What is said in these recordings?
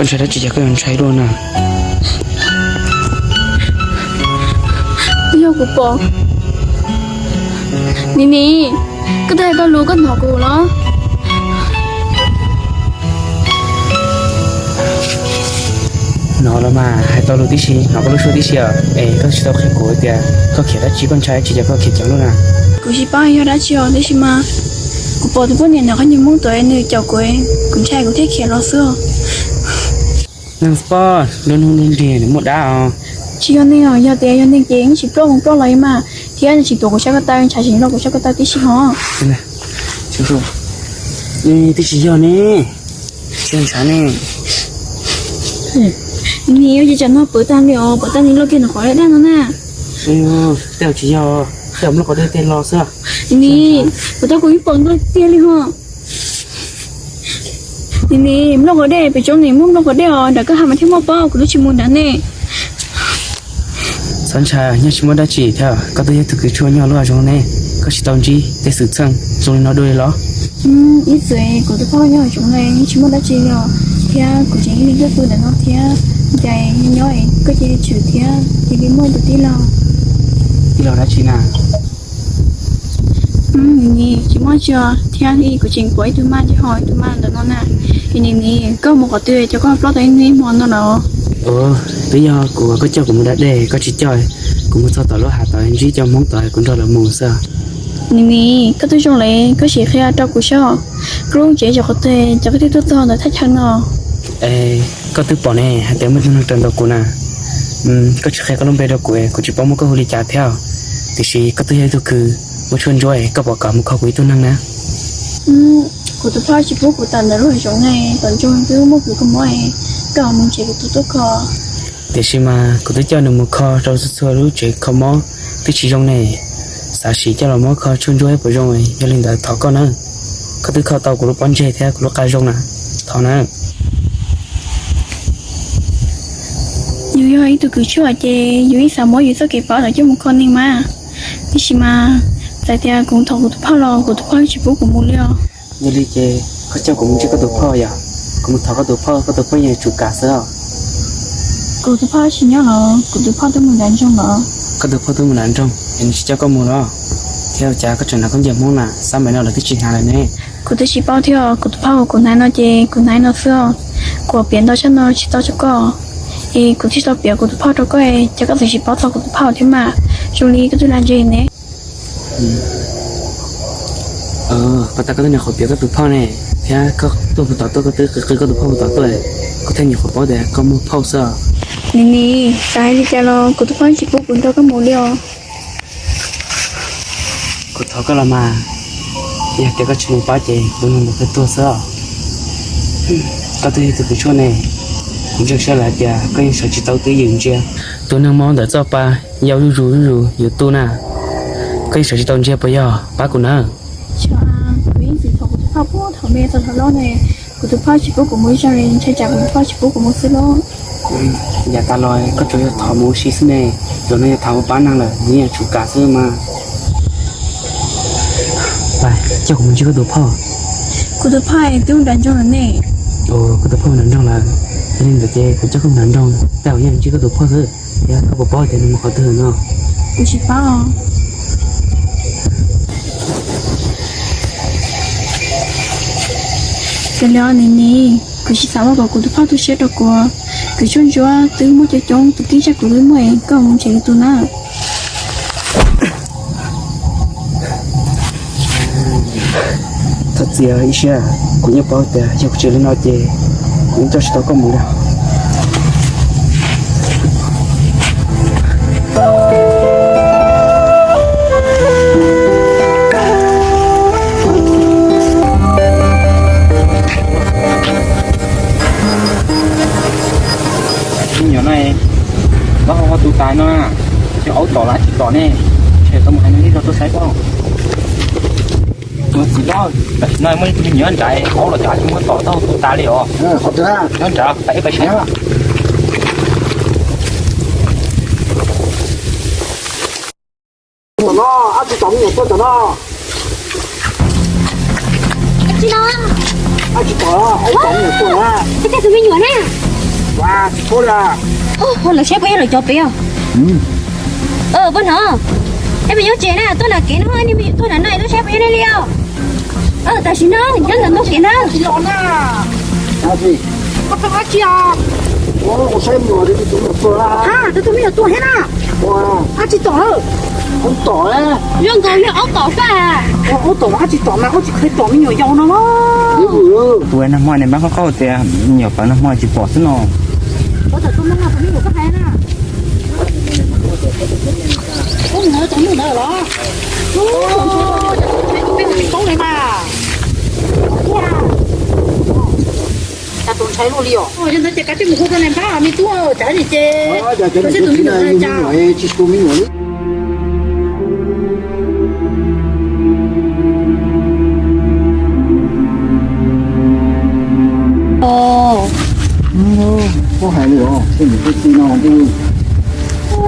Ntshai dab tsi ces koj yuav ntshai luaj na. Yog kuv pom. Nim nim, koj twb hais tau lus koj hnov kuv los? Hnov los mas, hais tau lus tib si, hnov koj lub suab tib si os. Es koj tsis tau qhia kuv tias koj khiav dab tsi, koj ntshai dab tsi ces koj khiav ceev luaj na. Kuv tsis paub yog dab tsi os, tab sis mas kuv pom tus poj niam ntawm qhov nyuag Hmoob tod nws caum kuv, kuv ntshai kuv thiaj khiav los xwb. Neeg spoj, lub hnub ntiag ntiag nws muaj dab os. Tsis yog neeg os, yog tias yog neeg ces yeej tsis ploj mus ploj los li mas, thiab nws tsis tuav kuv sab ko taw, ntshav tsis nrog kuv sab ko taw tib si hos. Twb tsis yog ne, ntshav ne. Nim nim, ua cas tsam no pawv tag li os, pawv tag li loj kiag ntawm qhov daj no na. Tej zaum tsis yog, tej zaum nplooj qaub dej tej los xwb. Nim nim, kuv tau kuv ib pom nploj tiag li hos. Nim nim, nplooj qaub dej, pem tsoom nim muaj nplooj qaub dej os, nram koj hav mas thiaj muaj pob, kuv twb tsis mus nrad ne. Txhob ntshai, nyaj tsis muaj dab tsi thiab, koj twb yog tus kws tshuaj nyoj lub hav zoov ne, koj tsis tau ntsib tej xwm txheej zoo li no dua li los? Ib txwm kuv tus phauj nyob hav zoov ne, yeej tsis muaj dab tsi li os, thiab kuv tseem ib leeg tuaj pw ntawm no thiab, cas nyob nyob koj cia li tshwm thiab cia li muaj tus tij laug. Tij laug dab tsi na? Nim nim, tsis muaj tsi os, thiab kuv tseem pom ib tug maj ntawm ho ib tug maj ntawm no na. Nim nim, koj mus qhov twg coj koj plob tau ib hnub ib hmo no lawm? Twb yog kuv, koj coj kuv mus da dej koj tsis coj, kuv mus txog tom lub hav tod ntsib cov Hmoob tod kuv nrog lawv mus xwb. Nim nim, koj twb zoo lawm, koj sim qhia rau kuv saib, koj lub tsev yog qhov twg, cas koj thiaj tuaj txog ntawm thaj chaw no? Es koj twb pom ne, hais tias muaj ib tug neeg raws ntaus kuv na. Koj tsis qhia koj lub npe rau kuv, kuv tsis paub muab koj hu li cas thiab. Tiam sis koj twb yog ib tug kws muaj tshuaj ntsuab, koj puas kam mus kho kuv ib tug neeg na? Kuv tus phauj tsis pub kuv tawm ntawm lub hav zoov ne, tom ntsoog twb muaj plhws kua muab, koj mus tsev kuv tus tuaj kho. Tiam sis mas kuv twb coj nws mus kho rau txhua txhua lub tsev kho mob twb tsis zoo ne. Xav sim coj los muab kho tshuaj ntsuab puas zoo, yog li ntawd thov koj na. Koj twb kho tau kuv lub pob ntseg thiab kuv lub qa zoo na, thov na. Yus yog ib tug kws tshuaj ces yus yeej xav muab yus txoj kev pab los coj mus kho neeg mas. Tiam sis mas txawm tias kuv thov kuv tus phauj los kuv tus phauj tsis pub kuv mus li os. Yog li ces koj coj kuv mus ntsib koj tus phauj yom, kuv mus thov koj tus phauj, koj tus phauj yeej yuav tsum kam xwb os. Kuv tus phauj tsis nyob los? Kuv tus phauj twb mus nram nroog los. Koj tus phauj twb mus nram nroog es nws tsis coj koj mus los? Thiab ua cas koj tseem hnav khaub ncaws Hmoob na, xab maim no lawv twb tsis hnav lawm ne. Kuv twb tsis paub thiab, kuv tus phauj kuv hnav no ces kuv hnav no xwb os. Kuv piav ntau tshaj no tsis tau rau koj, es kuv thiaj tau piav kuv tus phauj rau koj, ces koj txawm tsis paub txog kuv tus phauj thiab mas. Zoo li koj twb lag ntseg ne. Pas tas koj twb nyuam qhuav piav koj tus phauj ne, thiab koj tuaj puag tom tuaj, koj twb qw qw koj tus phauj puag tom tuaj, kuv thiaj nyuam qhuav paub tias koj muaj phauj xwb. Nim nim, xav hais li cas los kuv tus phauj tsis pub kuv nrog koj mus li os. Kuv thov koj los mas, yog tias koj tsis mus pab ces tus neeg ntawd twb tuag xwb os. Koj twb yog tus kws tshuaj ne, kuv ntseeg saib lawv hais tias koj yeej sawv tsis tau twj ywm ntsia. Tus neeg mob ntawm txoj pa yau zuj zus zuj zus yus tu na, koj yeej sawv tsis tau ntsia puas yog? Pab kuv na. Kuv yeej txiv thov kuv tus phauj puag thaum me txog thaum loj ne, kuv tus phauj tsis pub kuv mus ib zaug li, ntshai tsam kuv tus phauj tsis pub kuv mus xwb lauj. Yav tas los koj tsuas yog thov mus ua si xwb ne, zaum no yog thov mus pab neeg lawm, nws yeej yuav tsum kam xwb mas. Pab coj kuv mus ntsib koj tus phauj. Kuv tus phauj twb mus nram nroog lawm ne. Koj tus phauj mus nram nroog lawm, yog li ntawd ces kuv coj koj mus nram nroog, tej zaum yeej ntsib koj tus phauj xwb. Yog koj puas paub tias nws mus qhov twg no? Kuv tsis paub. Ces li nim nim, kuv tsis xav ua kom kuv tus phauj tu siab rau kuv. Kws tshuaj ntsuab twb muaj coob coob, tus kib zaj kuv twb muaj, koj mus tsev li tus na. Thov txim ib siab, kuv yeej paub tias yog kuv tsis li no ces kuv yeej coj tsis tau koj mus li. Me nyuam no, koj ho tu tas no, xyov aub tom los tsis tom ne, ntshe koj mus hais neb zog tuaj saib koj. Tus txiv loj, tam sim no muaj ib tug me nyuam nrad, aub los cas tsis muaj tom tau tu tas li os. Nyob nrad tas ib pliag saib. Tom no, ab tsis tom me nyuam tuaj tom no. Tsis no. Ab tsis tom, ab tom me nyuam tuaj na. Tus me nyuam na. Ua, tsis paub li. Lawv saib puas yog lawv cov pem os. Poj Hnov, nej me nyuam tsev na, tuaj nram kev no, nej me nyuam tuaj nram no, tuaj saib puas yog nej li os. Tam sim no nyob ntawm ntug kev na. Koj pheej dab tsi os? Ha, tus tus me nyuam tuag thiab na. Dab tsi tom? Zoo nkaus yog aub tom xwb. Aub tom dab tsi tom mas aub tsis kheev tom me nyuam yaus no los. Tus nag hmo ne npab qab qab tias me nyuam pawv nag hmo tsis pom xwb no. Ua tam tus me nyuam koj hais na. Ub, nws tus nyuj ntawd los? Ub, peb hu tsis tau li mas. Cas tus ntshai luaj li os. Yog ntawd ces kav tsij mus hu rau nais npab me tub, cas li ces. Tus me nyuam tsis tu me nyuam li.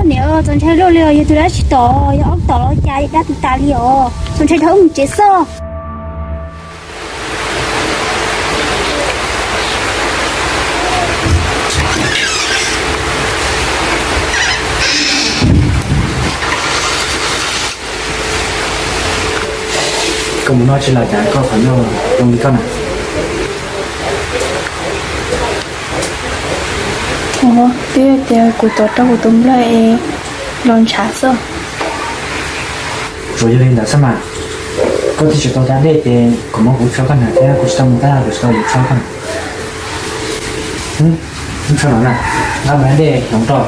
Niam, txaus ntshai luaj li os, yog tus dab tsi tom, yog aub tom los cas dab tus tas li os, txaus ntshai dhau mus tsev xwb. Koj mus noj tsis los cas koj qhov ncauj zoo li koj na. Ua, twb tias kuv tos rau kuv tus nplawg es los ntshav xwb. Tsuas yog li ntawd xwb mas, koj twb tsis tau da dej ces kuv muab kuv tsho koj hnav thiab kuv tsis tau mus tab kuv tsis tau yuav tsho koj. Tsho no na, nqa mus da dej hloov rau.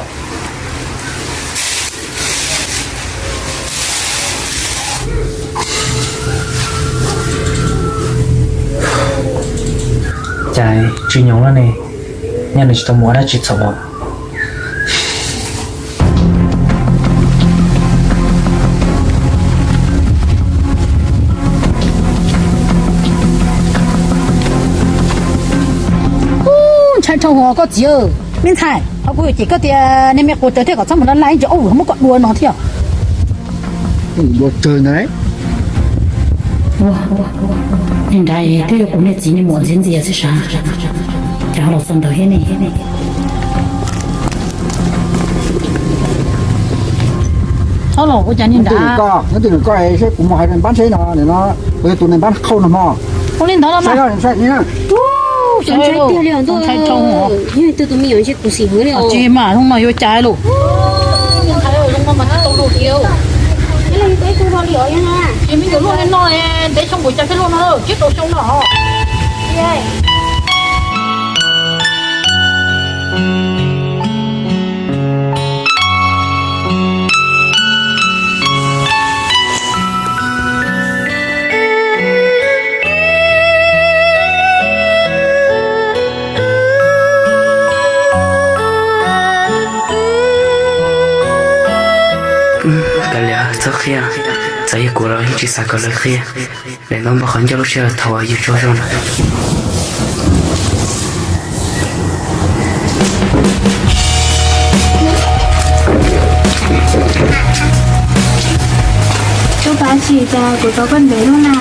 Cas tsis nyoos lawm ne, nyaj nws tsis tau mus ua dab tsi txhaum os. Ntshai dhau hwv koj txiv. Me ntxhais, qhov kuv yuav cem koj tias nej me quav rawv thiab kom txhob mus laj laj ib ntsis aub vwm muab koj dua no thiab. Dua tsawg ntawd. Niag nrad twb yog kuv niag txiv niag muam ntxiv ntxias xwb sav, cas ho los txog ntawd thiab ne. Txhob los ua cas niag nrad. Nyob twg nram koj seb kuv mus hais nais npab ntshe no, no, kuv yog tus nais npab qhauj no mog. Ua li ntawd los mas. Ntshai tiag li os ntuj. Yog tus me nyuam ntshe kuv xim hwv li os. Tsis mas zoo no yuav cas lus. Ces me nyuam luaj li no, ntev xyoo npaum cas thiaj luaj no, tsib rau xyoo no. Kav liam, txhob qhia, txawm yog kuv los yeej tsis xav kom lawv qhia. Daim no npaj qhov ncauj lub sij hawm thaum uas yus tsaug zog na. Koj pab tsis tas kuv tau koj ntev lub na.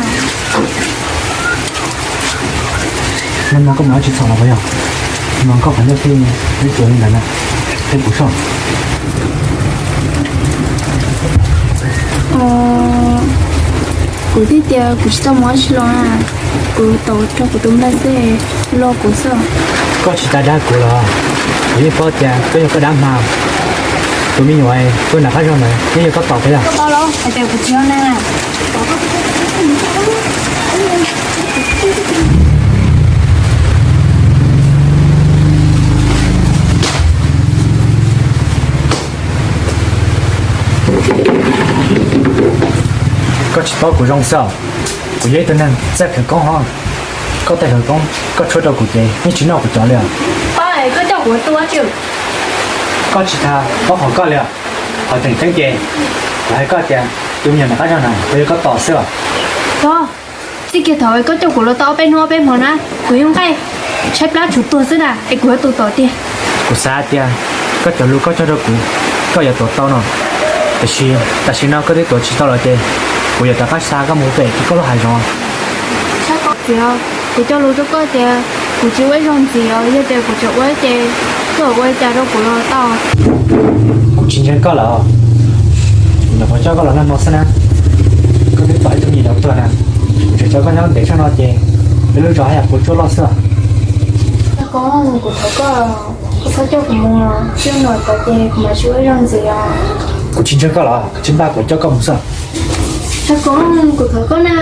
Nag hmo koj mus dab tsi txhaum los puas yog? Nag hmo koj qhov ncauj thiaj ib txwv li ntawd na, thiab kuv soj. Kuv thiaj tias kuv tsis tau mus dab tsi los na, kuv tos rau kuv tus nplawg xwb, los kuv xwb. Koj tsis tas dag kuv los? Kuv yeej paub tias koj yog koj dab hma. Tus me nyuam tuaj nram qab zog ntawd yeej yog koj tos puas yog? Koj paub los hais tias kuv tsis yog na. Koj tsis paub kuv zoo xwb os. Kuv yog ib tug neeg txawj khawv koob hos. Koj tej khawv koob koj tshuab rau kuv ces yeej tsis noj kuv cov li os. Pab, koj coj kuv tua tsi? Koj tsis tas paub qhov koj li os. Qhov tseem ceeb ces kuv hais koj tias tus me nyuam nram qab zog na puas yog koj tos xwb os. Txij kiag thaum koj coj kuv los tau ob peb hnub ob peb hmo na, kuv yeej nqaij tshaib plab tshuav tuag xwb na, es kuv yuav tus tom tiag. Kuv xav hais tias koj cov lus koj cog rau kuv, koj yuav tuav tau no. Tiam sis tam sim no koj twb tuav tsis tau lawm ces kuv yuav rov qab xa koj mus pem koj lub hav zoov. Txiv, kuv cog lus rau koj tias kuv tsis ua ib zaug ntxiv os, yog tias kuv tseem ua ces Koj ua li cas rau kuv los tau? Kuv tsis ntseeg koj lawm. Kuv nyuam qhuav coj koj los noj hmo xwb na. Koj twb pom ib tug me nyuam yaus tuag na. Kuv tseem coj koj nyob ntev tshaj no ces peb lub zos haj yam puas tsuaj loj xwb. Tshaj Koob, kuv thov koj, koj txhob coj kuv mus, txij no tod ces kuv mam tsis ua ib zaug ntxiv os. Kuv tsis ntseeg koj los koj tsis npaj kuv coj koj mus xwb. Tshaj Koob, kuv thov koj na.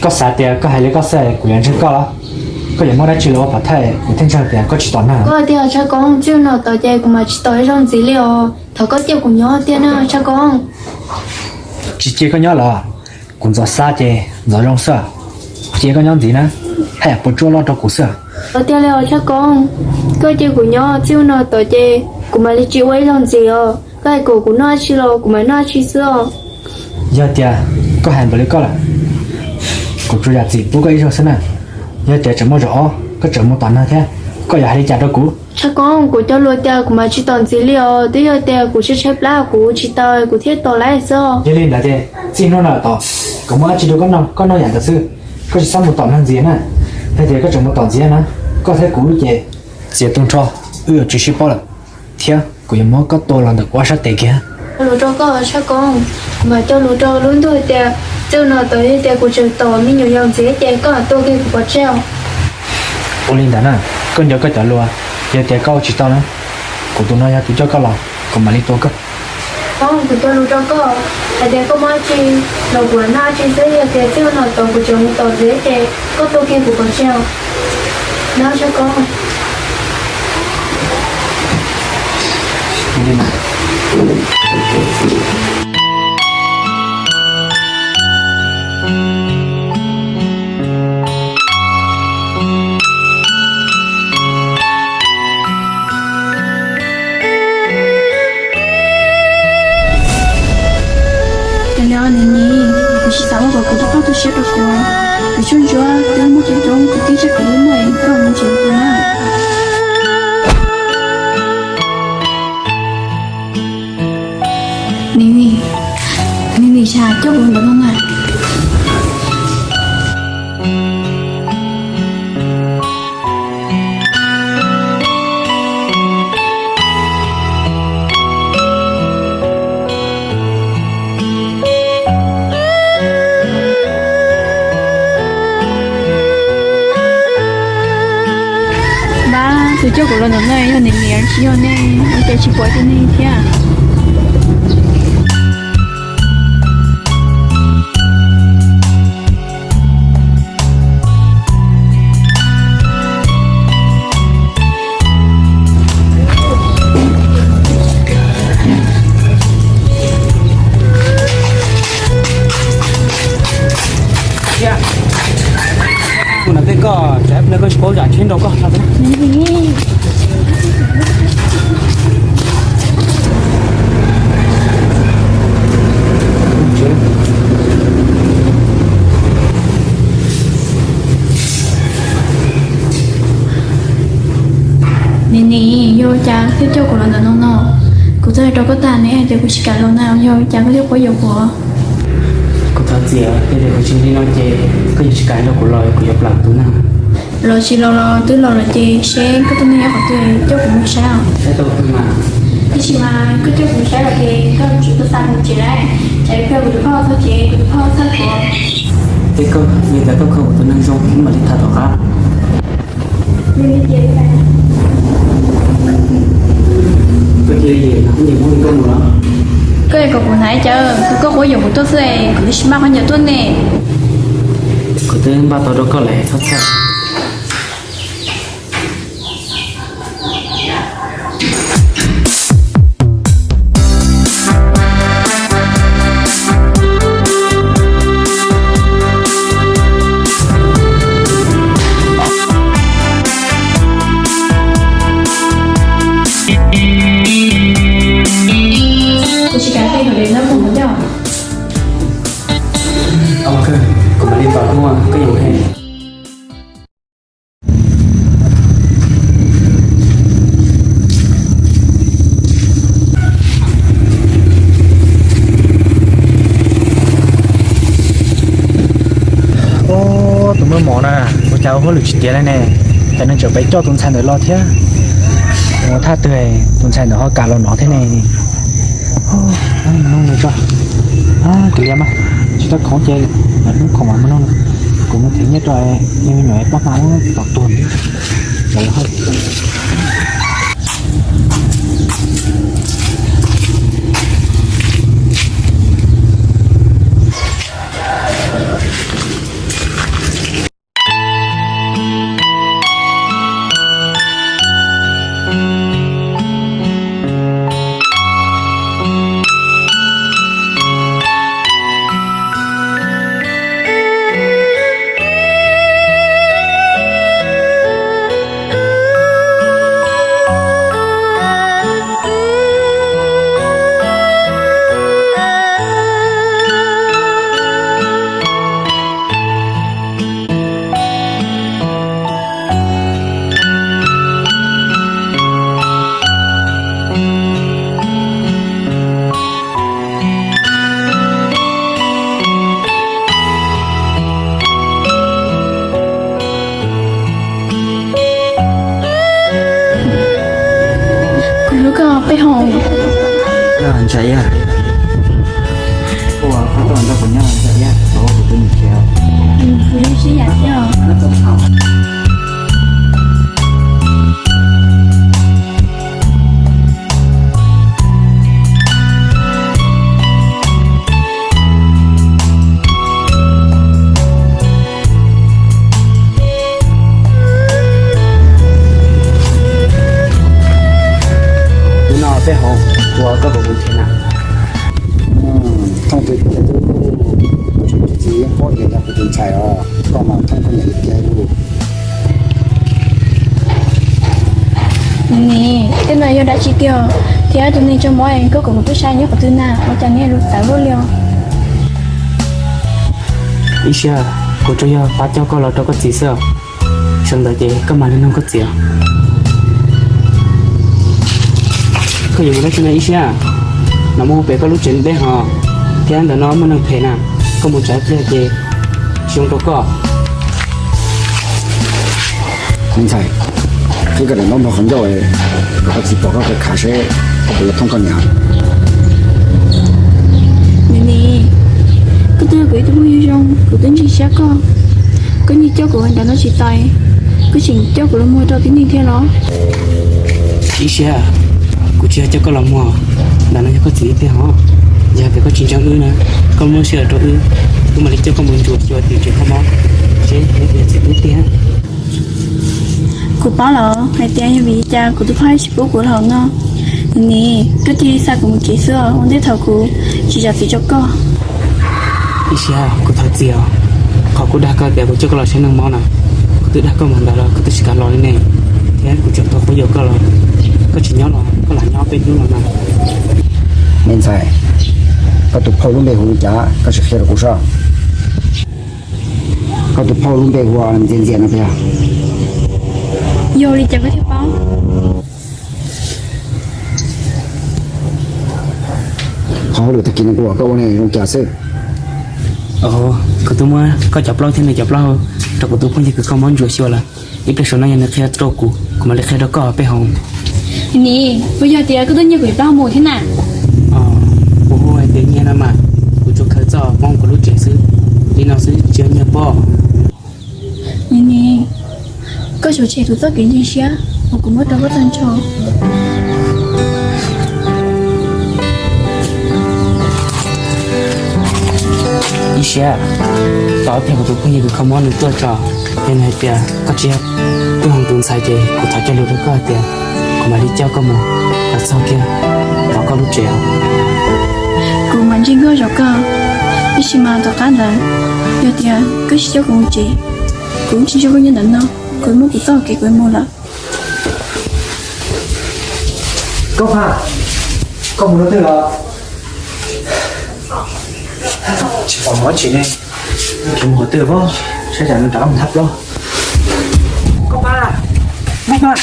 Koj xav tias koj hais li koj xwb kuv yuav ntseeg koj los? Koj yuav muab dab tsi los ua pov thawj kuv thiaj ntseeg tias koj tsis tom neeg? Koj tiag Tshaj Koob, txij no tod ces kuv mam tsis tom ib zaug ntxiv li os. Thov koj cia kuv nyob tiag na Tshaj Koob. Tsis cia koj nyob los? Kuv ntxov xav ces ntxov zoo xwb. Cia koj nyob ntxiv na, haj yam puas tsuaj loj rau kuv xwb. Ua tiag li os Tshaj Koob, koj cia kuv nyob, txij no tod ces kuv mam li tsis ua ib zaug ntxiv os. Koj hais kom kuv noj dab tsi los kuv mam noj dab tsi xwb os. Yog tias koj hais npaum li koj lawm, kuv tsuas yam txim pub koj ib zaug xwb na. Yog tias tseem muaj zaum ob koj tseem mus tom neeg thiab, koj yuav hais li cas rau kuv? Tshaj Koob, kuv cog lus tias kuv mam tsis tom ntxiv li os. Twb yog tias kuv tshaib tshaib plab kuv tsis tau kuv thiaj tom lawm xwb. Yog li ntawd ces txij hnub no tom, kuv muab dab tsi rau koj noj, koj noj yam ntawd xwb. Koj tsis txhob mus tom neeg ntxiv na. Yog tias koj tseem mus tom ntxiv na, koj thiab kuv ces txiav tu nrho, wb yuav tsis sib paub lawm, thiab kuv yuav muab koj tua los ntawm kuv ob sab tes kiag. Cog lus rau koj Tshaj Koob, kuv mam cog lus rau lub ntuj tias txij no tod yog tias kuv tseem tom me nyuam yaus ntxiv ces koj mam tua kiag kuv pov tseg. Ua li ntawd na, koj nco koj cov lus, yog tias koj ua tsis tau na, kuv tus no yog tus coj koj los, kuv mam li tua koj. Koob, kuv cog lus rau koj, hais tias koj muaj dab tsi los kuv mam noj dab tsi xwb, yog tias txij no tod kuv tseem mus tom ntxiv ces koj tua kiag kuv pov tseg os. Nyob Tshaj Koob. Nim nim, kuv tsis xav ua kom kuv tub poj tu siab rau kuv. Kuv tsuj ntsuab twb muaj coob coob, kuv twb tsis kheev muaj koj mus ntseeg kuv na. Nim nim, nim nim, xyov coj kuv ntawm no na. Npab, tus coj kuv los ntawm no yog nim nim tsis yog nej, ua cas tsis pom ib tug neeg thiab? Mus no tej koj tsam ib pliag koj tsis paub zam tsheb nrog koj hla. Nim nim, yog ua cas thiaj coj kuv los ntawm no no? Kuv twb hais rau koj tag ne hais tias kuv tsis kam los na, yog ua cas koj thiaj quab yuam kuv? Kuv thov txim, yog tias kuv tsis li no ces koj yuav tsis kam nrog kuv los, kuv yuav plam tus neeg. Los tsis los los twb los lawm ces seb koj tuaj nyob qhov twg, coj kuv mus saib os. Saib tau mas. Tiam sis mas koj coj kuv mus saib lawm ces koj tsis tau xa kuv tsev lawm, tsam ib pliag kuv tus phauj txhob tsev, kuv tus phauj txhawj kuv. Ces koj, yog tias koj kho kuv tus neeg zoo, wb mam li tham tom qab. Koj cia li, kuv nyiam mus li koj mus los. Koj kom kuv hnav cas, koj quab yuam kuv tuaj xwb, kuv twb tsis maj qhov ncauj tuaj ne. Kuv twb npaj tau rau koj lawm, txhob txhawj. Kuv tsis kam tej hauj lwm no kuv mus coj. Ok, kuv mam li pam muaj koj yuav he. Ub, tus muaj mov na, ua cas ua hauj lwm tsis tiav li ne? Ces nws tseem pem coj tus ntxhais ntawd los thiab. Ua thaj twg tus ntxhais ntawd ho kam los no thiab ne. Mus nug nws tso. Kis lias mas, tsis tau khoom ces hnub khoom mas mus nug nws. Kuv mus them nyiaj rau me nyuam pab hma tom tuag. Kuv hlub koj peb hau. Ntshai Iab, koj tuaj nrog kuv nyob ntshai Iab, kuv tus niam tsev. Kuv zoo siab yam thiab os. Hnub no peb hau, ua koj puas mus nrhiav na? Thooj tus tiag tub, kuv tsis txiv yeej paub tias yog kuv tus ntxhais os, koj mas thooj koj niam li tiag lauj. Nim, tej no yog dab tsi tiag, thiab tus neeg tso mob koj kom kuv tuaj saib nyob qhov twg na, ua cas nws lus tawv luaj li os? Ib siab, kuv tsuas yog pab coj koj los rau koj txiv xwb os. Sawv ntawd ces koj mam li nug koj txiv. Koj yuav mus dab tsi no Ib siab? No muaj pem koj lub tsev deb hos, thiab ntawm no muaj neeg phem na, koj mus tsam ib pliag ces tsis zoo rau koj. Me ntxhais, qhib koj daim ntaub nrog qhov ncauj, kom koj txiv pom koj khav khav seb koj puas yuav thooj koj niam. Nim, koj twb yog kuv ib tug phooj ywg zoo, kuv twb ntseeg siab koj. Koj nyiag coj kuv nram no tsis tas, koj tseem coj kuv los muag rau tib neeg thiab los? Ib siab, kuv tsis yog coj koj los muag, ntawm no yog koj txiv tiag hos. Yog tias koj tsis ntseeg wb na, koj muab sij hawm rau wb, wb mam li coj koj mus ntsuas xyuas tim tsev kho mob seb nws puas yog txiv tub tiag. Kuv paub lawm hais tias yog vim li cas kuv tus phauj tsis pub kuv los hauv no. Nim, koj cia li xa kuv mus tsev xwb, ua ntej thaum kuv tsis zam txim rau koj. Ib siab, kuv thov txim os. Qhov kuv dag koj tias kuv coj koj los saib neeg mob na, kuv twb dag koj mus ntawd los koj twb tsis kam los li ne. Thiab kuv tseem tau quab yuam koj los, koj tsis nyob los koj lam nyob peb hnub los na. Me ntxhais, koj tus phauj lub npe hu li cas koj sim qhia rau kuv saib. Koj tus phauj lub npe hu ua Ntxias Ntxias no puas yog? Yog li cas koj thiaj paub? Qhov hauj lwm tag kis no kuv kom koj ua ne zoo cas xwb? Kuv twb muab koj cov plaub thiab nws cov plaub hau rau kuv tus phooj ywg kws kho mob ntsuas xyuas lawm. Ib pliag saum no yog nws qhia rau kuv, kuv mam li qhia rau koj peb hau. Nim, puas yog tias koj twb nyiag kuv cov plaub hau mus thiab na? Kuv hu hais tias nyiag no mas, kuv tsuas khaws txoj poob kuv lub tsev xwb, li no xwb tsis yog nyiag pob. Nim, koj suav tshem kuv txoj kev ntseeg siab uas kuv muab rau koj tag nrho. Ib siab, tos ib pliag kuv tus phooj ywg kws kho mob nws tuaj tso, yog nws hais tias koj tsis yog Tub Hau tus ntxhais ces kuv thov cog lus rau koj hais tias kuv mam li coj koj mus kom txog kiag tom koj lub tsev os. Kuv mam ntseeg koj zov koj, tab sis mas tom qab ntawd yog tias koj tsis coj kuv mus tsev, kuv tsis nrog koj nyob ntawm no, kuv muab kuv txoj kev kuv mus lawm. Koj Paj, koj mus rau twg los? Tsis pom mob tsis ne, tsis mus qhov twg pob, saib tsam nws rov qab mus thab plaub. Koj Paj, Koj Paj.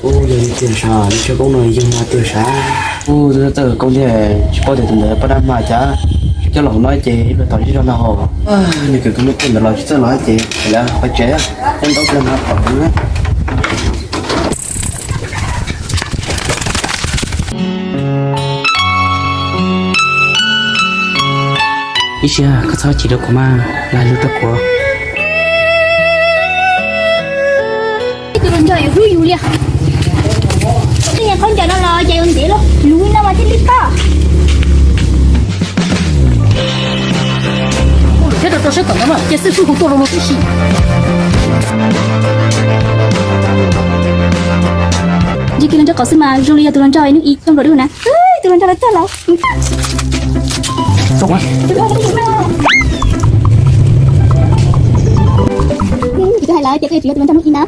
Ub, yog li tiag sav, li tsob koob no yog mas tiag sav. Ub, twb txawj koob thiab tsis paub tias tus ntawd poj dab mas cas, tsis Coj los no ces ib pliag tom zej zog ntag hos. Nws kwv tus me tub ntawd los tsis txawj los ces lawv qhov tsev, coj ntaub coj ntawv tom na. Ib siab koj txhob chim rau kuv mas, lam lug rau kuv. Ib tug hluas nraug yuav hlub yus li. Twb yog khaub ncaws no los ces yuav ntev lauj, luv no mas thiaj li toj. Thiab rau rau sab tom no ces xwb xwb hu tuaj los los tib si. Ntsib kiag los nraug qhov xwb mas zoo li yog tus hluas nraug hnub i coj nplua dub na. Tus hluas nraug los txog los. Kuv twb hais lawm tias koj yuav tsum yog tus hluas nraug hnub i na.